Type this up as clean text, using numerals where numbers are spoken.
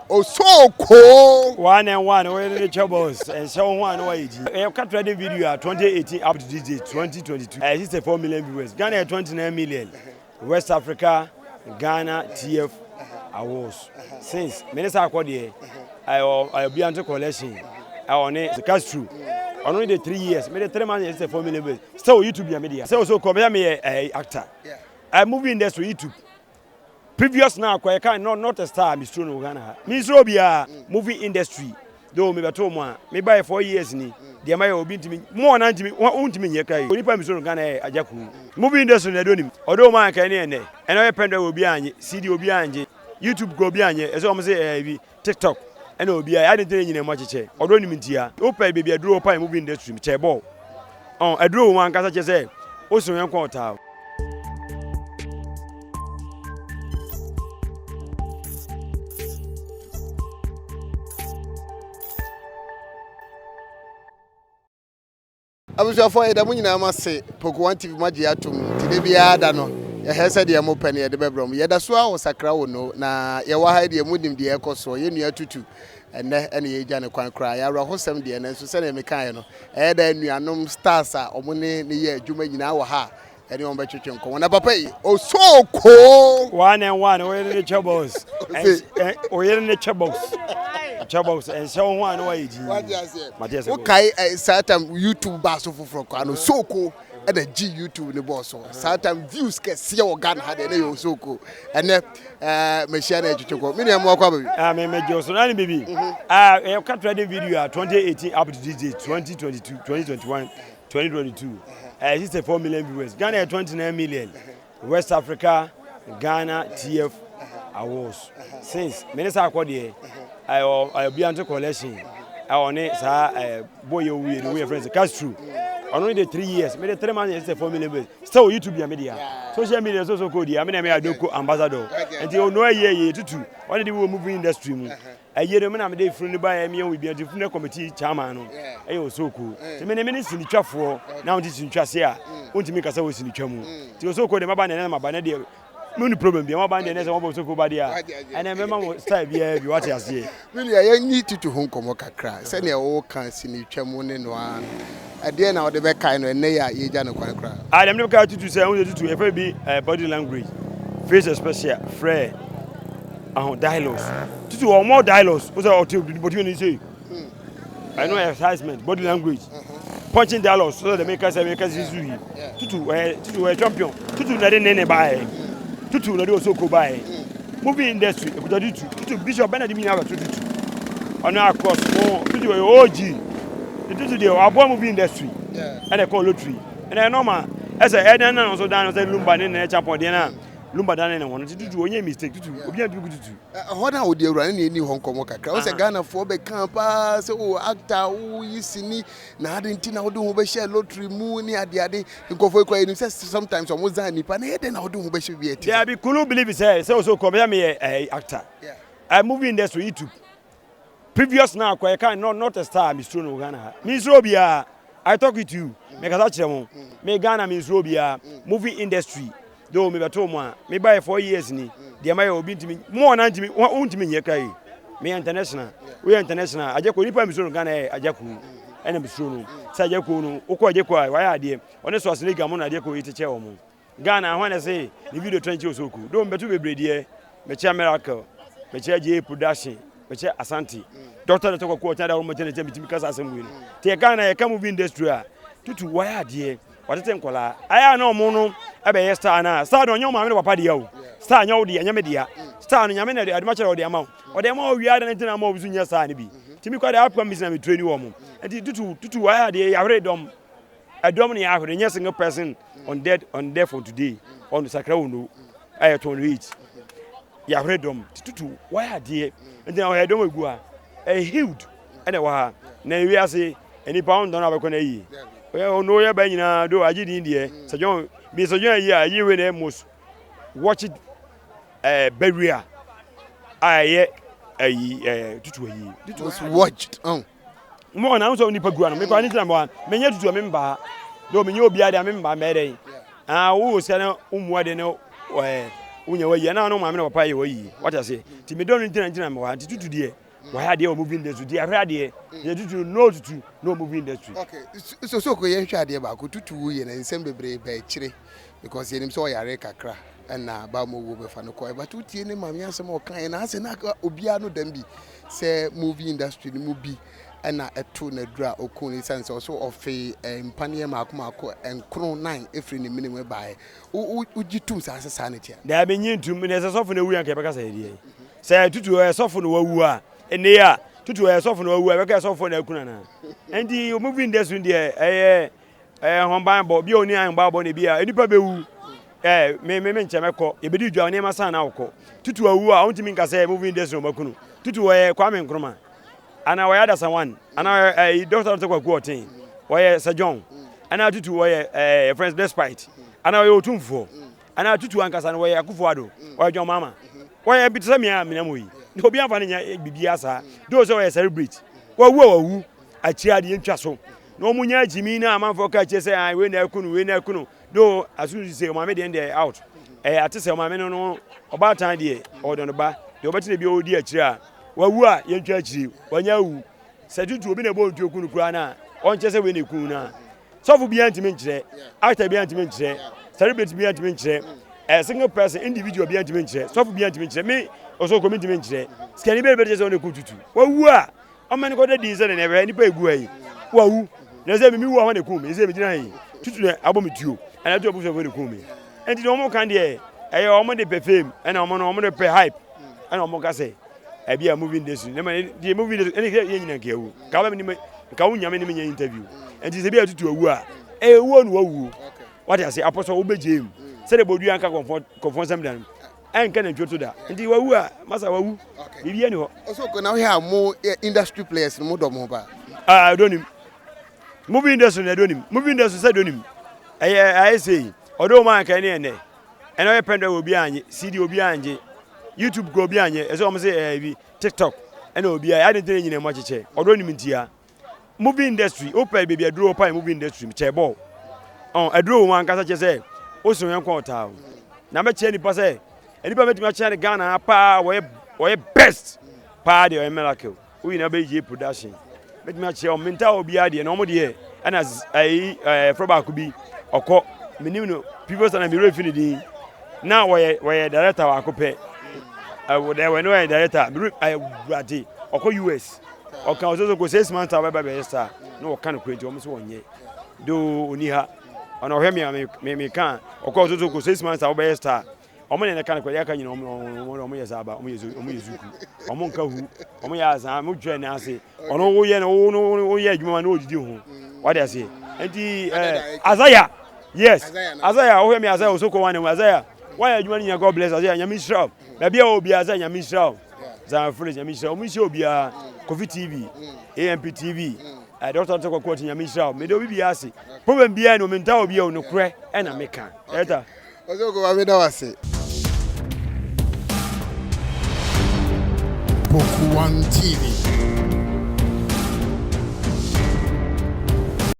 Osookoo. One and one, oyere ne kyɛ boss, ɛnhyɛ wo ho a na wayɛ gyi. Ɛyɛ ka trending video a 2018 up to this date 2022 ɛyɛ 64 million viewers. Ghana yɛ 29 million. West Africa, Ghana TF Awards. Since me ne saa akɔ deɛ ɛyɛ obi ante collection ɛwɔ ne Castro. Ɔno ne de 3 years, me de 3 months yɛ 64 million viewers. Still YouTube yɛ me deɛ. Sɛ osoko bɛyɛ me yɛ actor. Movie industry YouTube. Previous na akɔ yɛ no not a star me suro no Ghana ha. Me suro bia movie industry. Though me beto mo a me buy 4 years ni. De ma yɛ obi ntimi mo na ntimi wo ntimi nyɛ kai. Onipa me suro no Ghana yɛ agyaku. Movie industry na donim. Odo ma kan ne ene. Ene yɛ pendo obi anye, CD obi anye, YouTube ko obi anye. Eso mo se eh bi TikTok. Ene obi a ade ntene nyina mo akyekyɛ. Odo nim ntia. Wo pɛ baby aduro pa movie industry me kyɛ ball. Oh, aduro wo ankasa kyɛ sɛ wo so yɛn kɔ taa. Abusuafoɔ yɛda mo nyinaa mo ase Poku One TV mo agye atom nti da biara da no yɛhɛ sɛ deɛ mo pɛ no yɛde bɛbrɛ mo. Yɛda so ara wɔ Sakra wo no na yɛwɔ ha yi deɛ mo nim deɛ ɛkɔ soɔ. Yɛn nua Tutu ɛnɛ ɛna yɛgya ne kwan koraa. Yɛ awerɛhosɛm deɛ nanso sɛdeɛ mekaeɛ no ɛyɛ dɛ anuanom stars a wɔn ne ne yɛ adwuma nyinaa wɔ ha a ɛne wɔn bɛtwetwe nkɔmmɔ. Na papa yi osookoo. One and one oyere ne kyɛ box. Oyere ne kyɛ box. Kyɛ box ɛnhyɛ wo ho a na wayɛ gyi. Wate aseɛ. Wokae saa time YouTube baa so foforɔ koraa no osookoo ɛna gye YouTube ne bɔɔ so. Saa time views kɛseɛ wɔ Ghana ha deɛ ɛna yɛ osookoo. Ɛnɛ ɛɛ mehyia na ɛtwetwe kɔ. Me nua mo akɔ aba bi. Ah me me gye so na ne bibi. Ah ɛyɛ ka trending video a 2018 up to this date 2022 2021 2022 ɛyɛ 64 million viewers. Ghana yɛ 29 million. West Africa, Ghana TF Awards. Since me ne saa akɔ deɛ ɛyɛ obi ante collection ɛwɔ ne saa ɛɛ boy yɛ owie ne wo yɛ friends Castro. Ɔno ne de 3 years me de 3 months yɛ 64 million viewers. Still YouTube yɛ me dea. Social media so so ko deɛ me na me adoko ambassador. Nti ono ɛyɛ yɛ tutu. Ɔne de wɔ movie industry mu. Ɛyɛ no me na me de funu ne ba yɛ me yɛ obi nti funu ne committee chairman no ɛyɛ Osoko. Nti me ne me ne sinitwafoɔ na wɔn ti sinitwa se a wontumi kasa wɔ sinitwa mu. Nti Osoko de maba ne na maba ne deɛ me ni problem bi maba ne deɛ ne sɛ wɔbɔ Osoko ba deɛ a ɛnɛ mɛma mo style biara bi wate aseɛ. Me nua yɛnni tutu ho nkɔmmɔ kakra sɛnea woka sinitwa mu ne no ara no ɛdeɛn na wode bɛkae no ɛnnɛ yi a yɛgya no kwan koraa? Ah deɛ mede bɛkae tutu sɛ wohu sɛ tutu yɛfrɛ bi body language, face expression, frɛ aho dialogues. Tutu ɔmɔ dialogues wo sɛ ɔte bɔtumi ni sei ɛno yɛ excitement body language punching dialogues so sɛ meka sɛ meka sɛ su yi tutu ɛyɛ tutu ɛyɛ champion tutu na de ne ne baayɛ tutu na de osoko baayɛ movie industry ekuta tutu tutu bishop bɛna de mi nyinaa bɛto tutu ɔno across mo tutu ɛyɛ OG tutu deɛ aboa movie industry ɛna ɛkɔ lottery ɛna ɛyɛ normal ɛsɛ ɛna ɛna nso dan no sɛ lumba ne ne champion deɛ na lumba dan ne ne ho no tutu onye mistake tutu obi antumi ku tutu. Ɛhɔ no a wode awura no ne ɛni hɔ nkɔmmɔ kakra. Wo sɛ Ghanafoɔ bɛka paa sɛ o actor woyi sini na ade nti na wode ho bɛhyɛ lottery mu ne adeade. Nkurɔfoɔ yi koraa yɛnim sɛ sometimes wɔn zan nipa na ɛyɛ dɛn na wode ho bɛhyɛ bi ɛte sɛ. Dabi kunu believe sɛ sɛ ɔsɛ okɔ bɛyɛ meyɛ ɛɛ actor. I movie industry YouTube. Previous na akɔ yɛ kan not not a star me suro no Ghana ha. Me nsuro obiara. I talk it to you. Me kasa kyerɛ mo. Me Ghana me nsuro obiara. Movie industry though me bɛto mo a me ba yɛ 4 years ni. Deɛ ma yɛ obi ntumi mo na ntumi wo ntumi nyɛ kai. Me yɛ international. Wo yɛ international. Agye ko nipa me suro no Ghana yɛ agye ko. Ɛna me suro no. Sɛ agye ko no wokɔ agye ko a wayɛ adeɛ. Ɔne so asene ga mo na agye ko yi te kyɛ wɔn. Ghana hwan na se ne video trend kye osoku do mbeto bebree deɛ mekyɛ miracle mekyɛ J production mekyɛ Asante doctor doctor kwaku ɔkyɛn da wɔn kyɛn kyɛn bitimi kasa asɛm wei no te yɛ Ghana yɛ ka movie industry a tutu wayɛ adeɛ watete nkɔlaa ayɛ a na ɔmo no ɛbɛyɛ star na star no ɔnyɛ ɔmaame ne papa deɛ o star nyɛ wo deɛ nyɛ me deɛ star no nyame na ɛde adoma kyerɛ ɔde ama wo ɔde ama wo wia de ne tena ama wo so nyɛ star no bi timi kɔ de apam bi sina me train wɔ mo nti tutu tutu wayɛ adeɛ yɛahwere dɔm Ɛdɔm ne ahwere nyɛ single person on dead on death for today on sakra wo no ɛyɛ tɔn rate yɛahwere dɔm tutu wayɛ adeɛ nti na ɔyɛ dɔm egu ha ɛyɛ healed ɛna ɛwɔ ha na ewi ase nipa ɔn dɔn abɛkɔ na yie ɔyɛ ɔno ɔyɛ ba nyinaa do agye din deɛ sɛdwɔn bi sɛdwɔn ayi a ayi wei na ɛyɛ most watch it ɛɛ bɛwia a ɛyɛ ɛyi ɛɛ tutu ayi tutu most watched. Oh. Mo na nso nipa gua no me kwa ne tena mo me nye tutu me mba do me nye obi ade me mba me dɛn ah wo sika na wo mua de no eh. Wonya wayi ɛna no maame na papa yɛ wayi. Wate aseɛ? Nti medɔ no ntina ntina mewɔ ha. Nti Tutu deɛ wayɛ adeɛ wɔ movie industry. Nti yɛhwɛ adeɛ. Yɛ Tutu no Tutu no movie industry. Okay, so so ko yɛnhwɛ adeɛ baako. Tutu wu yɛ na nsɛm bebree ba akyire because yɛnim sɛ ɔyare kakra ɛna ba mu owuo bɛfa no kɔɛ, but wotie ne maame asɛm a ɔkaeɛ na asɛ na obiara no dam bi sɛ movie industry no mu bi ɛna ɛto n'aduru a ɔkuu no, ɛsiane sɛ ɔso ɔfee mpaneɛ maako maako nkron nan ɛfiri ne mene mu baeɛ. Wogye tom saa sɛ saa ne tea? Daabi, nye ntum. Na sɛ sɔfo no awu a nka yɛbɛka sɛ ɛdeɛ sɛ Tutu ɔyɛ sɔfo na wawu a, ɛnne a Tutu ɔyɛ sɔfo na wawu a, yɛbɛka sɔfo na aku no anaa? Nti movie industry deɛ ɛyɛ ɛyɛ ahobanbɔ bi a ɔni ahobanbɔ na ebi a nipa bɛwu. Ɛɛ me me me nkyɛn mɛkɔ, yɛbɛdi dwa nneɛma san na awokɔ. Tutu awu a ɔntumi nka sɛ movie industry na ɔmaku no. Tutu ɔyɛ Kwame Nkrumah ana ɔyɛ Adasa One ana ɔyɛ ɛɛ Dr. Dr. Kwaku Ɔten, ɔyɛ Sir John ana Tutu ɔyɛ ɛɛ friends Despite ana ɔyɛ Otumfoɔ ana Tutu ankasa no ɔyɛ Akufo Addo, ɔyɛ John Mahama, ɔyɛ bi te sɛ mea menam hɔ yi. Obi amfa no nyɛ biribiara saa doo sɛ ɔyɛ celebrate. Wawu a wawu akyire adeɛ ntwa so na wɔn nyɛ agyimi na amanfoɔ ka akyire sɛ ah wei na ɛku no, wei na ɛku no. Do aso sɛ ɔmaame deɛ deɛ out ɛyɛ ate sɛ ɔmaame no no ɔbaatan deɛ ɔdɔ no ba deɛ ɔbɛtena bi ɔdi akyire a wawu a yɛntwa akyire wanya awu. Sɛ Tutu obi na ɛbɔ ntuo ku no koraa no a, ɔnkyerɛ sɛ wei na ɛku no a, sɔfo biara ntumi nkyerɛ, actor biara ntumi nkyerɛ, celebrity biara ntumi nkyerɛ, a single person, individual biara ntumi nkyerɛ, sɔfo biara ntumi nkyerɛ, me ɔsɔkɔ mi ntumi nkyerɛ, sikani biara bɛkyerɛ sɛ ɔna ɛku Tutu. Wawu a, ɔma no kɔda din sɛ ne ɛhwɛ nipa egu ha yi, wawu. Na sɛ mimi wu a, wɔn na ɛku me, sɛ megyina ha yi, Tutu na abɔ me tuo, ɛna tutu abusuafoɔ na ɛku me. Nti deɛ wɔn ka deɛ, ɛyɛ wɔn de pɛ fame, ɛna wɔn no wɔn de pɛ hype, ɛna wɔn ka sɛ ɛbi a movie industry ne ma deɛ movie industry ɛne yɛ nyina nka awu nka wobɛ ne nka wo nyame ne menyɛ interview. Nti sɛ bi a Tutu awu a, ɛyɛ wuo no wawuo. Wate ase? Apɔ sɛ wobɛgye mu sɛdeɛ bɔdua nka kɔmfɔ nsɛm da no ɛnka nantwie to da. Nti wawu a, masa wawu, biribi ani hɔ. Ɔsɛ na wohwɛ a mo industry players no mo dɔ mo ho paa? Ah, ɛdɔ nim movie industry na ɛdɔ nim movie industry sɛ ɛdɔ nim ɛyɛ ayɛ sei ɔdɔ mu anka ɛne ɛnɛ ɛna ɔyɛ pɛn dɛ obi anye CD, obi anye YouTube kura, obi anye ɛsɛ wɔn sɛ ɛɛ bi TikTok ɛna obi ayɛ adi ntina nyina mu akyekyɛ ɔdɔ nim ntia movie industry. Wopɛ baabi aduro wɔ paa movie industry kyɛ bɔɔl ɔn aduro wɔ mu ankasa kyɛ sɛ wosi wɔn kɔn ɔtaa o na bɛkyɛ nipa sɛ nipa bɛtumi akyɛ ne Ghana paa, wɔyɛ best paa deɛ ɔyɛ miracle. Wo nyinaa bɛyɛ yie production bɛtumi akyerɛ wɔn menta obiara deɛ na wɔn deɛ ɛna ɛyi ɛɛ fɛ baako bi ɔkɔ menim no previous time mi refi ne din na wɔyɛ director baako pɛ ɛwɔ dɛ wɔn wɔyɛ director mi ɛwurade ɔkɔ US ɔka ɔsɛ sɛ kò 6 months a ɔbɛba bɛyɛ star na ɔka no kura nti wɔn nso wɔnyɛ do oni ha ɔna ɔhwɛ mi a mi mi ka ɔkɔ ɔsɛ sɛ kò 6 months a ɔbɛyɛ star. Wɔn na ɛka no kɔ yɛ aka nyina wɔn yɛ saa ba wɔn yɛ zu wɔn yɛ zuku wɔn nka hu wɔn yɛ asan wɔn twɛ n'ase ɔno woyɛ no wo no woyɛ adwuma ma no odidi ho wade ase. Nti Azaya, yes, Azaya wohwɛ mi Azaya osoko wa ne ho Azaya wɔyɛ adwuma no nyina. God bless Azaya, Nyame nhyira wo baabi a wɔ biara sɛ Nyame nhyira wo. Zion Felix, Nyame nhyira wɔn, nhyira obiara, Kofi TV, AMP TV, Dr. Ntɔkwa Kɔɔti, Nyame nhyira wo. Mede obi biara ase, problem biara ni omi nta obi a onokorɛ ɛna meka ɛta. Ɔsɛ maame da wase. Poku One TV.